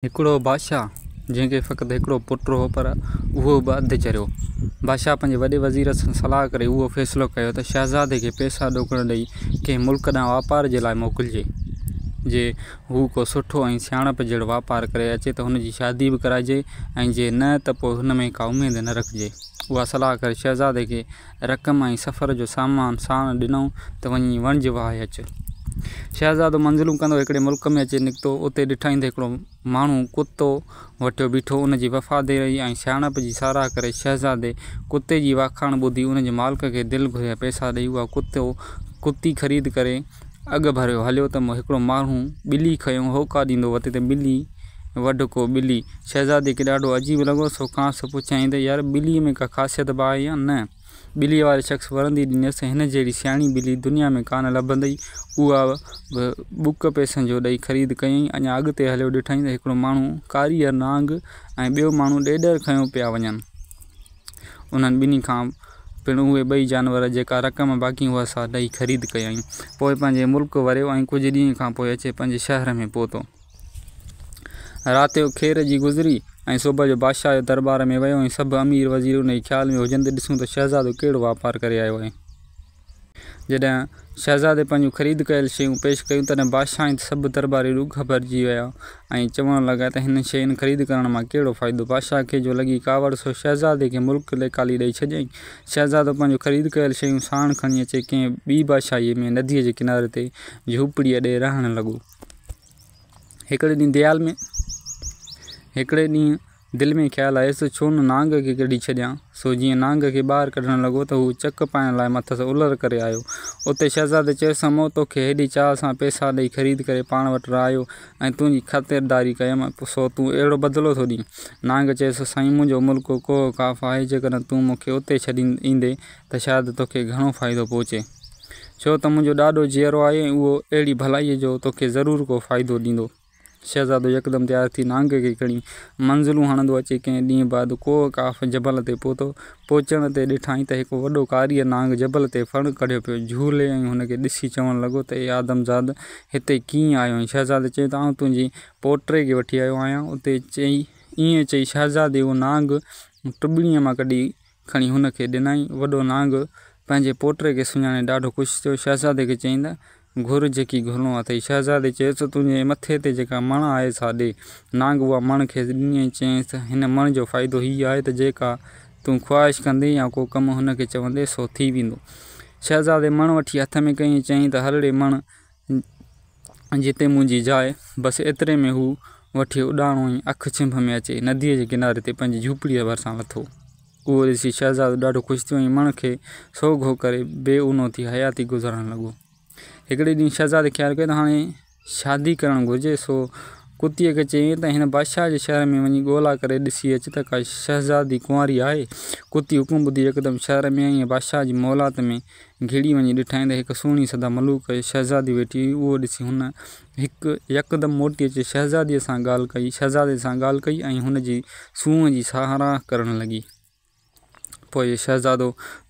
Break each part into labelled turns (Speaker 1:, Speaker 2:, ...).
Speaker 1: هڪڙو بادشاهه، جنهن کي فقط هڪڙو پٽ هو، پر اهو به اڌ چريو. بادشاهه پنهنجي وڏي وزير سان صلاح ڪري اهو فيصلو ڪيو ته شهزادي کي پئسا ڏوڪڙ ڏيئي ڪنهن ملڪ ڏانهن واپار جي لاء موڪلجي. جي هو ڪو سٺو ۽ سياڻپ جهڙو واپار ڪري اچي ته هن جي شادي به ڪرائجي ۽ جي نه ته پوء هن ۾ ڪا اميد نه رکجي. اها صلاح ڪري شهزادي کي رقم ۽ سفر جو سامان ساڻ ڏنائون ته وڃي وڻج وهائي اچ. شهزادو منزلون ڪندو هڪڙي ملڪ ۾ اچي نڪتو. اتي ڏٺائين ته هڪڙو ماڻهو ڪتو وٺيو بيٺو. ان جي وفاداريء ۽ سياڻپ جي ساراهه ڪري شهزادي ڪتي جي واکاڻ ٻڌي ان جي مالڪ کي دل گهريا پئسا ڏيئي اها ڪتي خريد ڪري اڳڀرو هليو ته هڪڙو ماڻهو ٻلي کنيو هوڪا ڏيندو وتي ته ٻلي وڍ ڪو ٻلي. شهزادي کي ڏاڍو عجيب لڳو سو کانئس پڇيائين ته يار ٻليء ۾ ڪا خاصيت به آهي يا نه؟ ٻليء واري شخص ورندي ڏنيس ته هن جهڙي سياڻي ٻلي دنيا ۾ ڪانه لڀندئي. اها به ٻڪ پئسن جو ڏئي خريد ڪيائين. اڃا اڳتي هليو ڏٺائين ته هڪڙو ماڻهو ڪاريهر نانگ ۽ ٻيو ماڻهو ڏيڏر کنيو پيا وڃن. انهن ٻنهي کان پڻ اهي ٻئي جانور جيڪا رقم باقي هئس سا ڏئي خريد ڪيائين. پوء پنهنجي ملڪ وريو ۽ ڪجهه ڏينهن کان پوء اچي پنهنجي شهر ۾ پهتو. رات خير جي گذري ۽ صبح جو بادشاهه جي درٻار ۾ ويو ۽ سڀ امير وزير انهيء خيال ۾ هجن ته ڏسون ته شهزادو ڪهڙو واپار ڪري آيو آهي. جڏهن شهزادي پنهنجون خريد ڪيل شيون پيش ڪيون، تڏهن بادشاهه ۽ سڀ درٻاري ڏک ڀرجي ويا ۽ چوڻ لڳا ته هنن شين خريد ڪرڻ مان ڪهڙو فائدو؟ بادشاهه کي جو لڳي ڪاوڙ، سو شهزادي کي ملڪ نيڪالي ڏئي ڇڏيائين. شهزادو پنهنجون خريد ڪيل شيون ساڻ کڻي اچي ڪنهن ٻي بادشاهيء ۾ نديء جي ڪناري تي جهوپڙي اڏي رهڻ لڳو. هڪڙي ڏينهن دل ۾ خيال آيس ته ڇو نه نانگ کي ڪڍي ڇڏيان. سو جيئن نانگ کي ٻاهر ڪڍڻ لڳو ته هو چڪ پائڻ لاء مٿس الر ڪري آيو. اتي شهزادي چيس ته مون توکي هيڏي چاهه سان پئسا ڏئي خريد ڪري پاڻ وٽ رهايو ۽ تنهنجي خاطرداري ڪيم، سو تون اهڙو بدلو ٿو ڏين؟ نانگ چيس ته سائين منهنجو ملڪ ڪوهه قاف آهي، جيڪڏهن تون مون کي اتي ڇڏي ايندين ته شايد توکي گهڻو فائدو پهچي. ڇو ته منهنجو ڏاڏو جيئرو آهي ۽ اهو اهڙي ڀلائيء جو توکي ضرور ڪو فائدو ڏيندو. شهزادو يڪدم تيار ٿي نانگ کي کڻي منزلون هڻندو اچي ڪنهن ڏينهن بعد ڪوهه قاف جبل تي پهتو. پهچڻ تي ڏٺائين ته هڪ وڏو ڪاريهر نانگ جبل تي ڦڻ ڪڍيو پيو جهولي ۽ هن کي ڏسي چوڻ لڳو ته اي آدمزاد هتي ڪيئن آيو آهين؟ شهزادي چيو ته آئون تنهنجي پوٽي کي وٺي آيو آهيان. ائين چئي شهزادي اهو نانگ ٽٻڻيء مان ڪڍي کڻي هن کي ڏنائين. وڏو نانگ پنهنجي پوٽي کي سڃاڻي ڏاڍو خوش ٿيو. شهزادي کي چيائين ته، گهر جيڪي گهرڻو اٿئي. شهزادي چيس ته، تنهنجي مٿي تي جيڪا مڻ آهي سا ڏي. نانگ اها مڻ کيس ڏني ۽ چيائينس ته، هن مڻ جو فائدو هي آهي ته جيڪا تون خواهش ڪندين يا ڪو ڪم هن کي چوندين سو ٿي ويندو. شهزادي مڻ وٺي هٿ ۾ ڪئي ۽ چيائين ته، هل ڙي مڻ جتي منهنجي جاء. بس ايتري ۾ هو وٺي اڏاڻو ۽ اک ڇنڀ ۾ اچي نديء جي ڪناري تي پنهنجي جهوپڙيء ڀرسان لٿو. اهو ڏسي شهزادو ڏاڍو خوش ٿيو ۽ مڻ کي سوگهو ڪري بي اونو ٿي حياتي گذارڻ لڳو. هڪڙي ڏينهن شهزادي خيال ڪيو ته هاڻي شادي ڪرڻ گهرجي، سو ڪتيء کي چيائين ته هن بادشاهه جي شهر ۾ وڃي ڳولا ڪري ڏسي اچ ته ڪا شهزادي ڪنواري آهي. ڪتي حڪم ٻڌي يڪدم شهر ۾ آئي ۽ بادشاهه جي محلات ۾ گهڙي وڃي ڏٺائين ته هڪ سهڻي سدا ملوڪ شهزادي ويٺي هئي. اهو ڏسي هن هڪ يڪدم موٽي اچي شهزاديء سان ڳالهه ڪئي شهزادي سان ڳالهه ڪئي ۽ هن جي سونهن جي ساراهه ڪرڻ لڳي. پوء شهزادو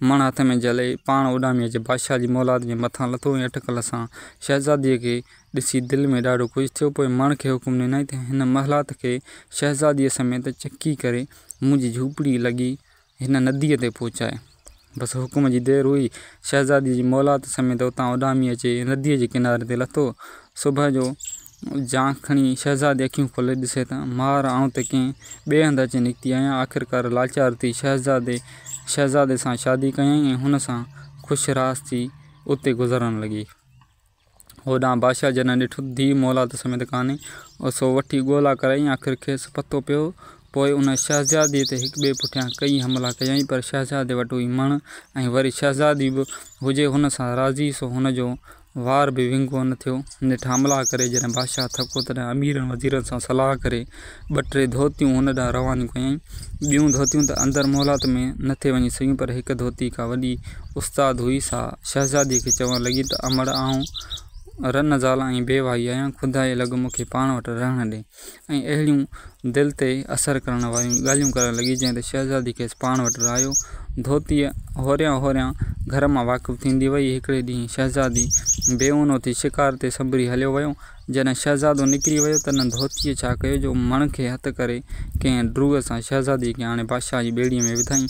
Speaker 1: مڻ هٿ ۾ جهلي پاڻ اڏامي اچي بادشاهه جي محلات جي مٿان لٿو ۽ اٽڪل سان شهزاديء کي ڏسي دل ۾ ڏاڍو خوش ٿيو. پوء مڻ کي حڪم ڏنائين ته هن محلات کي شهزاديء سميت چڪي ڪري منهنجي جهوپڙيء لڳي هن نديء تي پهچائي. بس حڪم جي دير هئي، شهزاديء جي محلات سميت اتان اڏامي اچي نديء جي ڪناري تي لٿو. صبح جو جان کڻي شهزادي اکيون کولي ڏسي ته مار آئون ته ڪنهن ٻئي هنڌ اچي نڪتي آهيان. آخرڪار لاچار ٿي شهزادي شهزادي سان شادي ڪيائين ۽ هن سان خوش راس ٿي اتي گذارڻ لڳي. هوڏانهن بادشاهه جڏهن ڏٺو ته ڌيء محلات سميت ڪانهي، سو وٺي ڳولا ڪريائين. آخر کيس پتو پيو. پوء ان شهزاديء تي هڪٻئي پٺيان ڪيئي حملا ڪيائين، پر شهزادي وٽ هئي مڻ ۽ وري شهزادي به هجي هن سان راضي، سو هن جو وار به ونگو نه ٿيو. نيٺ حملا ڪري جڏهن بادشاهه ٿڪو، تڏهن اميرن وزيرن سان صلاح ڪري ٻه ٽي ڌوتيون هن ڏانهن روانيون ڪيائين. ٻيون ڌوتيون ته اندر محلات ۾ نه ٿي وڃي سگهيون، پر هڪ ڌوتي ڪا وڏي استاد هئي، سا شهزاديء کي چوڻ لڳي ته امڙ، آئون رن زال ۽ بيواهه آهيان، خدائي لڳ مون کي پاڻ وٽ رهڻ ڏي. ۽ اهڙيون دل تي اثر ڪرڻ واريون ڳالهيون ڪرڻ لڳي، جنهن تي شهزادي کيس پاڻ وٽ رهايو. ڌوتي هوريان هوريان گهر مان واقف ٿيندي ويئي. هڪڙي ڏينهن شهزادي بي اونو ٿي شڪار تي سنبري هليو ويو. جڏهن شهزادو نڪري ويو، تڏهن ڌوتيء ڇا ڪيو جو مڻ کي هٿ ڪري، ڪنهن ڊوهه سان شهزادي کي آڻي بادشاهه جي ٻيڙيء ۾ وڌائين،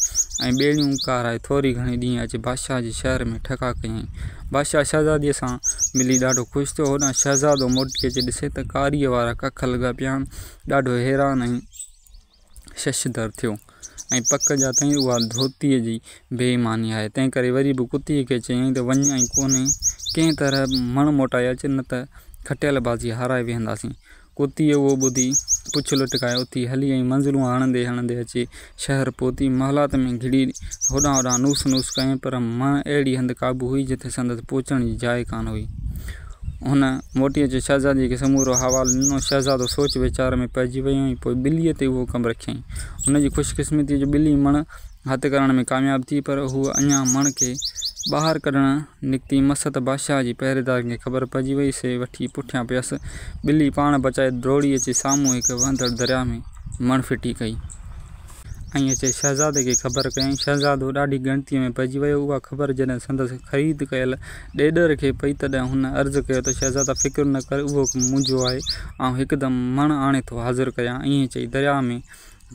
Speaker 1: ۽ ٻيڙيون کارائي ٿوري گهڻي ڏينهن اچي بادشاهه جي شهر ۾ ٺڪاء ڪيائين. بادشاهه شهزاديء سان ملي ڏاڍو خوش ٿيو. هوڏانهن شهزادو موٽي اچي ڏسي ته ڪاريء وارا ڪک لڳا پيا آهن. ڏاڍو حيران ۽ ششدر ٿيو، ۽ پڪ ڄاتائين ته اها ڌوتيء جي بي ايماني آهي، تنهنڪري وري به ڪتي کي چيائين ته وڃ ۽ ڪنهن طرح به مڻ موٽائي اچ، نه ته کٽيل بازي هارائي ويهنداسين. ڪتيء اهو ٻڌي پڇ لٽڪائي اٿي هلي ۽ منزلون هڻندي هڻندي اچي شهر پهتي. محلات ۾ گهڙي هوڏانهن هوڏانهن نوس نوس ڪيائين، پر مڻ اهڙي هنڌ قابو هئي، جتي سندس پهچڻ جي جاء ڪانه هئي. هن موٽي اچي شهزادي کي سمورو احوال ڏنو. شهزادو سوچ ويچار ۾ پئجي ويو ۽ پوء ٻليء تي اهو ڪم رکيائين. هن جي خوش قسمتي جو ٻلي مڻ هٿ ڪرڻ ۾ ڪامياب ٿي، پر هوء اڃا مڻ کي ٻاهر ڪڍڻ نڪتي مس ته بادشاهه جي پهريدارن کي خبر پئجي ويئي، سي وٺي پٺيان پيس. ٻلي پاڻ بچائي ڊوڙي اچي سامهون هڪ وهندڙ درياهه ۾ مڻ ڦٽي ڪئي. ۽ اچي شهزادي کي خبر ڪيائين. شهزادو ڏاڍي ڳڻتيء ۾ پئجي ويو. اها خبر جڏهن سندس خريد ڪيل ڏيڏر کي پئي، تڏهن هن عرض ڪيو ته شهزادا فڪر نه ڪر، اهو ڪم منهنجو آهي، آئون هڪدم مڻ آڻي ٿو حاضر ڪريان. ائين چئي درياهه ۾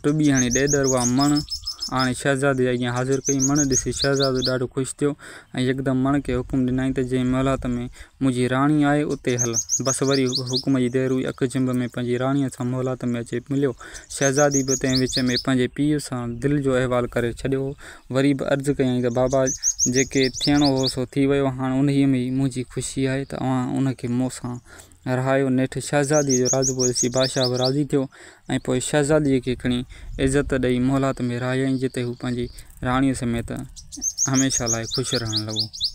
Speaker 1: ٽٻي هڻي ڏيڏر اها مڻ آڻي شهزادي جي اڳيان حاضر ڪئي. مڻ ڏسي شهزادو ڏاڍو خوش ٿيو ۽ يڪدم مڻ کي حڪم ڏنائين ته جنهن محلات ۾ منهنجي راڻي آهي، اتي هل. بس وري حڪم جي دير هئي، اک ڇنڀ ۾ پنهنجي راڻيء سان محلات ۾ اچي مليو. شهزادي به تنهن وچ ۾ پنهنجي پيء سان دل جو احوال ڪري ڇڏيو هو. وري به عرض ڪيائين ته بابا، جيڪي ٿيڻو هو سو ٿي ويو، هاڻ انهيء ۾ ئي منهنجي خوشي آهي ته اوهان ان کي مون سان رهايو. نيٺ شهزاديء جو راضپو ڏسي بادشاهه به راضي ٿيو ۽ پوء شهزاديء کي کڻي عزت ڏيئي محلات ۾ رهايائين، جتي هو پنهنجي راڻيء سميت هميشه لاء خوش رهڻ لڳو.